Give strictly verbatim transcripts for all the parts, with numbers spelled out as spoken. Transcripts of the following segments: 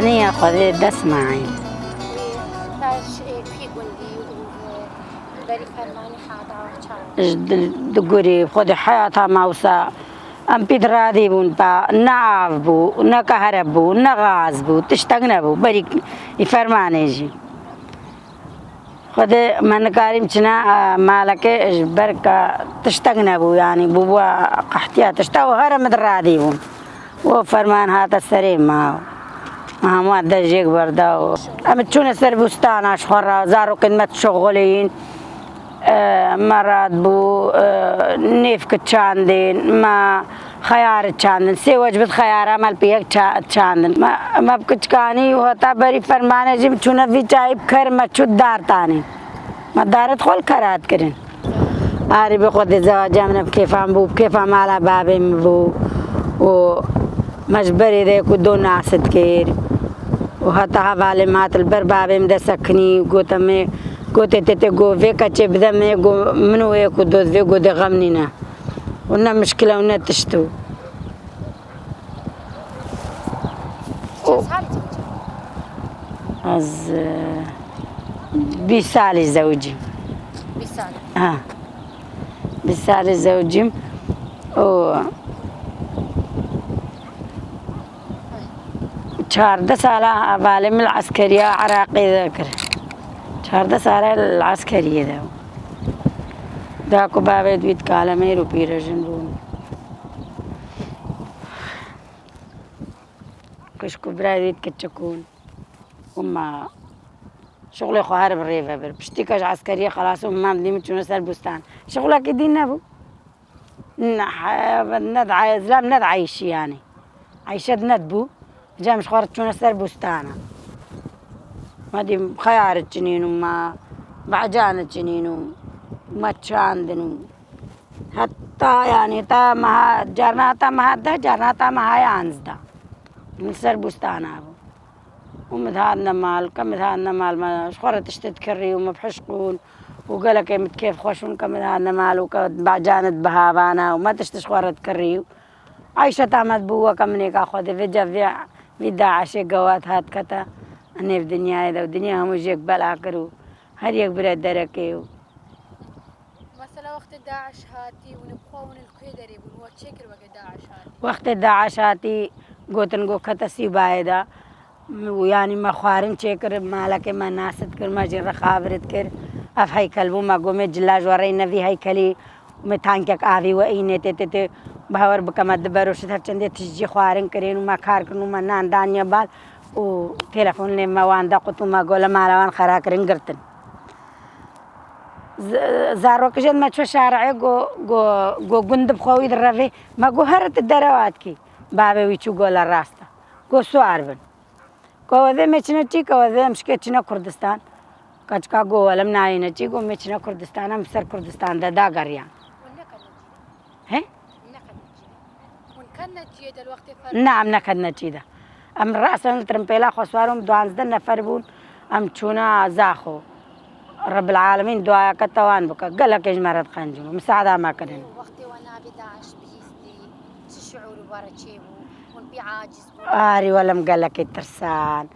Niya Xwedê dest me ên. Berş ê kî gundî û berî fermanî hata çawa? Ji di, di gurî Xwedê heyata me wisa em pî di radî bûn pa ne av bû, ne kehreb bû, ne gaz bû, tiştek nebû. Berî î fermanê jî. Xwedê me nikarîm çine, e, malekê ji ber ke tiştek nebû, yanî bûbû qehtiya tişta û here min di radî bûn. Û ferman hate serê me. Me hemû dejêk berda û em çûne ser bûstana ji xwe re, zarokên me dişuxulîn. E, me radbû, e, nêvkit çandên, me xeyar çandin. Sê wecbit xeyara me li piyek ça-, çandin. Me, me bi kiçkanî û heta berî fermanê jî çûne vî çayî bi ker me çû dar tanî. Me daret xwe li kera dikirin. Arî bi xwe dê zewaca min bi kêfa min bû, bi kêfa mala babê min bû. Û me ji berê de ku do nas dikir. Û heta hevalê min hat li ber babê min de sekinî, gote me, gote tê tê go vê keçê bide me, go min û wê ku do vê go de xem nîne. Û ne mişkile û ne tişt û. Çend salî zewicî? Ez, e, bîst salî zewicîm. Bîst salî. Ha. Bîst salî zewicîm. Û çardeh sala hevalê min li eskeriya Iraqê de kir. Çardeh sala li eskeriyê de. Da ku bavê dibît kalemêr û pîrejin bûn. Xwişk û birayê wî kiçik bûn. Û ma şixulê xwe her bi rê ve bir. Piştî ke ji eskeriyê xelas bûm, mam dî min çûne ser bûstan. Şixulekî dî nebû. Ne, he-, ne di, zilam ne di eyşî yanî. Eyşet ne dibû. Cem ji xwe re çûne ser bûstana. Me dî xeyar çinîn û me becan çinîn û me çandin û heta yanî ta meha, carna ta meha deh, carna ta meha yanzdeh. Min ser bûstana bû. Û min dihatine mal, ke min dihatine mal, me ji xwe re tiştê dikirî û me bi hişqûn û gelekê min kêf xweş bûn, ke min dihatine mal û ke becanê dibihavana û me tişt ji xwe re dikirî û eyşeta me dibû weke minêka Xwedê. Vêca vê, vî DAIŞê gewat hat kete nêv dinyayê de û dinya hemû jêk bela kir û her yek bire derekê û. Mesela wextê DAIŞ hatî, hûn bi xwe hûn li kê derê bûn? We çê kir weke DAIŞ hatî? Wextê DAIŞ hatî, gotin go kete Sîbayê de. Û yanî me xwarin çêkir, malekê me nas dikir, me jî rexabir dikir. Ev heykel bû, me got me cila ji we re ne vî heykelî û me tankek avî we înê tê tê tê. Bawer bike me di beroşit her çendê tişt jî xwarin kirin û me kar kirin û me nan daniye bal û telefonê me wan de qut û me got le mala wan xera kirin girtin. Z-, zarokijên me çû şari'ê go, go, go gund bi xwe wî direvê. Me go here tu derewa dikî. Bavê wî çû go le rast e. Go siwar bin. Go wezê me çine çî, go wezê em şikê çine Kurdistan. Keçika go welem nayêne çî, go me çine Kurdistan, em ser Kurdistan de dageriyan. Hûn neketine cî de? He? Hûn neketine cî de? Hûn ketine ciyê de li wextê fer- Na, em neketine cî de. Em rasen li trimpêla xwe siwar bûn, duanzdeh nefer bûn, em çûne Zaxo. Rebbil Alemîn duayeke te wan bike. Gelekê ji me re diqencin û misaada me kirin. Wextê we navê DAIŞ bihîstî, çi şiûr we re çêbû? Hûn pê aciz bûn? Arî wele em gelekê tirsan.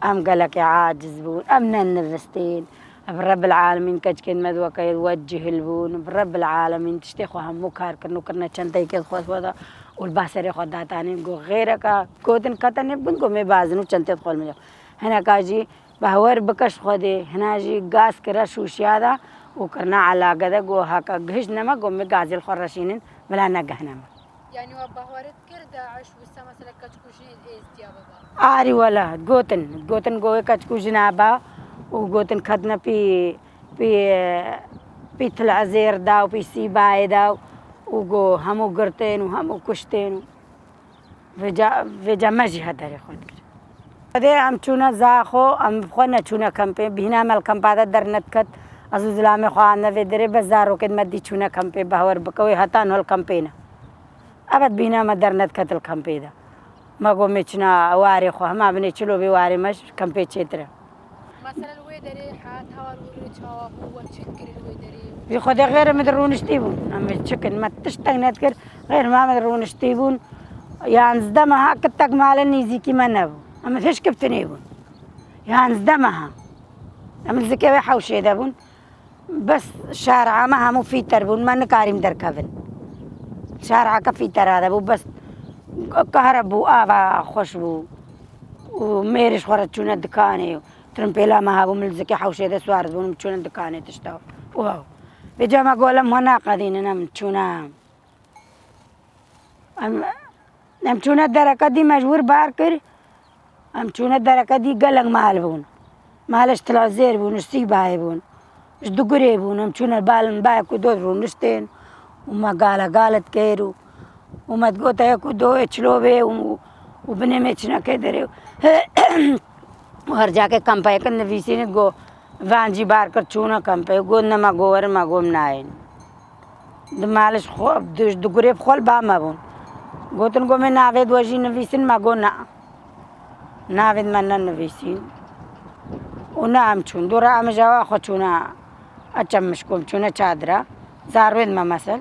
Em gelekê aciz bûn. Em nenivistîn. Bi Rebbil Alemîn keçikên me di weke we cihil bûn. Bi Rebbil Alemîn tiştê xwe hemû kar kirin û kirine çenteyekê xwe xwe de û li ba serê xwe datanîn. Got, xêreke gotin kete nêbûn, got, mê bazin û çentê xwe li min de. Hineka jî Bawer bike ji Xwedê, hina jî gaz kire şûşiya de û kirine elage de, got, heke gihiştine me, got, min gazê li xwe reşînin, bila negihine me. Yanî we bawer dikir, DAIŞ wisa mesela keçik û jinê êzdiya biba? Arî wele, gotin, gotin, got, wê keçik û jina ba û gotin, ketine pî, pî, pî Til Ezêr de û pî Sîbayê de û got, hemû girtên û hemû kuştên û Vêca, vêca me jî hederê xwe dikir. Xwedê em çûne Zaxo, em bi xwe neçûne kempê, bîhna me li kempa de dernediket. Ez û zilamê xwe hatine vê derê, bes zarokên me dî çûne kempê, bawer bike wê heta niho li kempê ne. Ebed bîhna me dernediket li kempê de. Me got, mê çûne warê xwe, hema binê çilo bê warê me ji kempê çêtir e. Mesela li wê derê heyat hewa rû çawa bû, we çi dikir li wê derê? Ji Xwedê xêrê min di rûniştî bûn. Em ê çi kin? Me tiştek nedikir. Xêr me, me di rûniştî bûn. Yanzdeh meha kitek male nêzîkî me nebû. Em hişk bi tinê bûn. Ya hezdeh meha. Em li zikê wê hewşê de bûn. Bes şara me hemû fîter bûn, me nikarîm derkevin. Şareke fîtera de bû, bes kahre bû, ava xweş bû. Û mêr ji xwe re çûne dikanê. Tirimpêla me hebû, min li zikê hewşê de swar dibûn, em çûne dikanê tişta. Wow. Vêca me got, em xwe naqedînin, em çûne. Em, em çûne dereke dî, me ji wir bar kir. Em çûne dereke dî, gelek mal bûn. Malê ji Tilazêr bûn, ji Sîbayê bûn, ji Dugurê bûn. Em çûne bal min bayek û dod rûniştên û me gale gale dikir û, û me digot, yek û doyê çilo bê û, û binê me çinekê derê. Û her cakê kampayeke nivîsînê digot, van jî bar kir çûne kampayê. Got, ne, me got, werin, me got, em nayên. Di malê ji xwe, di, di gurê bi xwe li ba me bûn. Gotin, got, me navê di we jî nivîsin, me got, na. Navê di me nenivîsîn. Û ne em çûn. Dora em ji awa xwe çûne, a çem mişkom çûne çadira. Zarwên me mesel.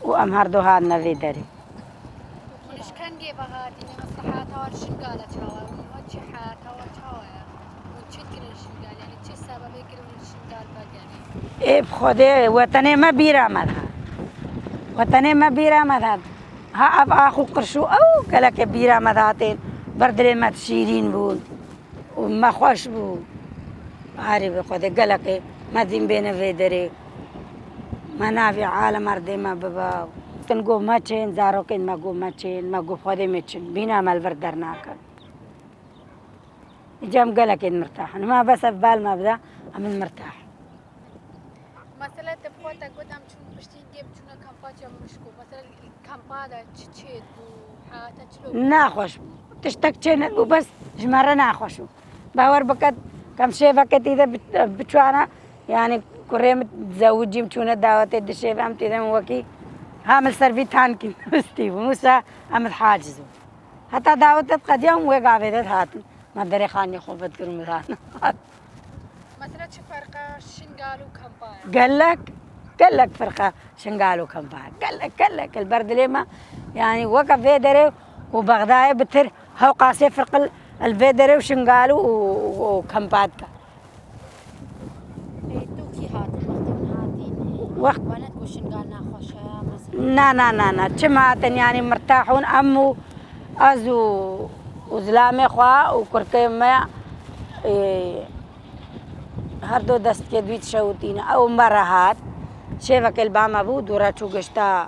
Û em her du hatine vê derê. Hûn ji kengê ve hatîne? Mesela heyata we li Şingal e çawa? Hûn çi heyata we çawa ye? Hûn çi dikirin Şingal? Yanî çi sebebê kir hûn li Şingal vegerîn? Ê bi Xwedê wetenê me bîra me dihat. Wetenê me bîra me dihat. Ha ev ax û qirş û ew gelekê bîra me dihatên. Ber dilê me şîrîn bûn. Û me xweş bû. Arî bi Xwedê gelekê me dîn bêne vê derê. Me navê alem erdê me bibe. Tin got me çên, zarokên me got me çên, me got Xwedê me çin. Bîna me li vir dernakin. Îca em gelekê mirtah in. Ma bes ev bal me bide, em in mirtah. Mesela te bi xwe te got em çûn piştî gêm çûne kampa çem mişko. Mesela kampa de çi çêt bû, heyata çilo bû? Naxweş bû. Tiştek çê nebû, bes ji me re naxweş bû. Bawer bike, kem şêveke tî de bi-, biçûna, yanî kurê min zewicîm çûne dawetê di şêve em tî de min wekî ha min ser vî tankî nivistî bû. Wisa em haciz bû. Heta dawet de qediyan wê gavê de hatin. Me derê xaniyê xwe vedkirin û hatin. Mesela çi ferqa Şingal û kampa ye? Gelek, gelek ferqa Şingal û kampa ye. Gelek, gelek. Li ber dilê me, yanî weke vê derê û Bexdayê bitir, hewqasê ferq li vê derê û Şingal û, û, û kampa dike. Ê, tu kî hatin wextê hûn hatîn? Wext We ne digot Şingal naxweş e, mesela? Na, na, na, na. Çim hatin, yanî mirtah hûn em û ez û, û zilamê xwe û kurkê me, ê, her du destkê dûît şewitîne. Ew me re hat. Şêvekê li ba me bû, dû re çû gişta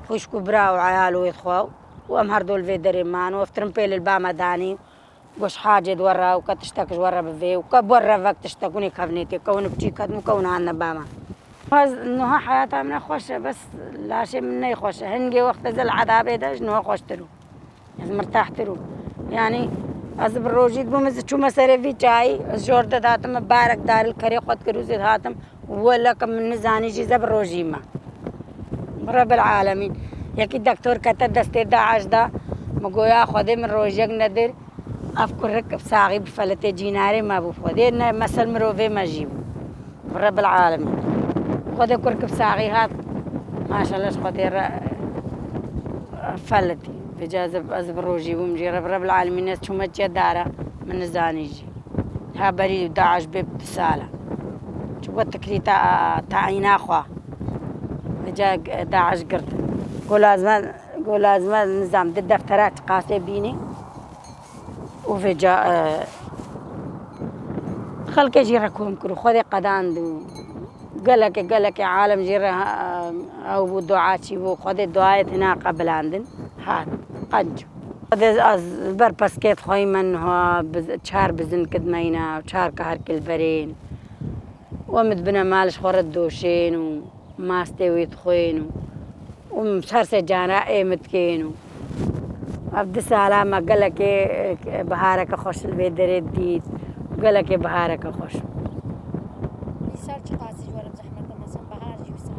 xwişk û bira û eyal û wêd xwe û em her du li vê derê man û ev tirimpêl li ba me danî. Goş hacê di we re û ke tiştek ji we re bivê û ke bi we re vek tiştek hûn ê kevnê tê, ke hûn bi çî ketin û ke hûn hatine ba me. Ez niha heyata min e xweş e, bes laşê min ney xweş e. Hingê wext ez li edabê de ji niha xweştir û ez mirtahtir û. Yanî ez bi rojî dibûm, ez çûme serê vî çayî, ez jor de dihatime barek darî li kerê xwe dikir û zê dihatim. Wele ke min nizanî jî ze bi rojî me. Bi Rebil Alemîn. Yekî doktor kete destê DAIŞ de, min goya Xwedê min rojek nedir. Ev kurik bi saxî bi feletê cînarê me bû Xwedê, ne mesel mirovê me jî bû. Bi Rebil Alemîn. Xwedê kurik bi saxî hat, maşallah ji Xwedê re feletî. Vêca ez, ez bi rojî bûm jê re, bi Rebil Alemîn ez çûme çiye dara, min nizanî jî. Ha berî DAIŞ bê bi du sal e. Çi got tikirî ta, tayîna xwe. Vêca DAIŞ girt. Go lazim e, go lazim e nizam di deftera çiqasê bînî. Û vêca, e, xelkê jî re kom kir û Xwedê qedand û gelekê, gelekê alem jî re, e, ew bû, dua çî bû, Xwedê duayê têna qebilandin. Hat, qenc. Xwedê ez ber peskê dixweyî me niha biz-, çar bizin kid meyna, çar kaharkê li berên. We min dibine mal ji xwe re didoşên û mastê wî dixwên û, û min her sê cara ê min dikên û ev du sala me gelekê, e, bihareke xweş li vê derê dît. Gelekê bihareke xweş. Îsal çiqasî ji we re bi zehmet e, mesela bahar jî wisa?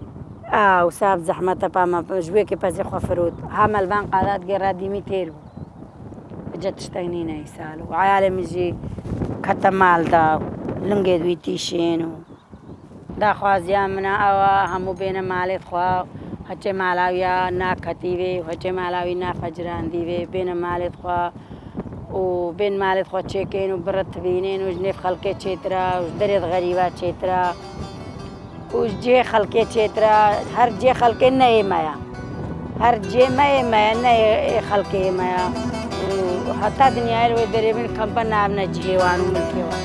A, wisa bi zehmet e, pa me ji wê kê pezê xwe firot. Ha me li van qada digê re dîmî têr bû. Vêca tiştek nîne îsal. Û eyalê min jî kete mal da, lingê wî tîşên û daxwaziya min a ew a hemû bêne malê xwe, heçê mala wî ya naketî vê û heçê mala wî nafecirandî vê, bêne malê xwe û bên malê xwe çêkên û biritibînên û ji nêv xelkê çêtira û ji derê xerîba çêtira û ji cihê xelkê çêtira, her cihê xelkê ne ê me ya. Her cihê me ê me ya, ne ê, ê xelkê ê me ya. Û heta dinyayê li wê derê bin kampa nabine cihê wan û milkê wan.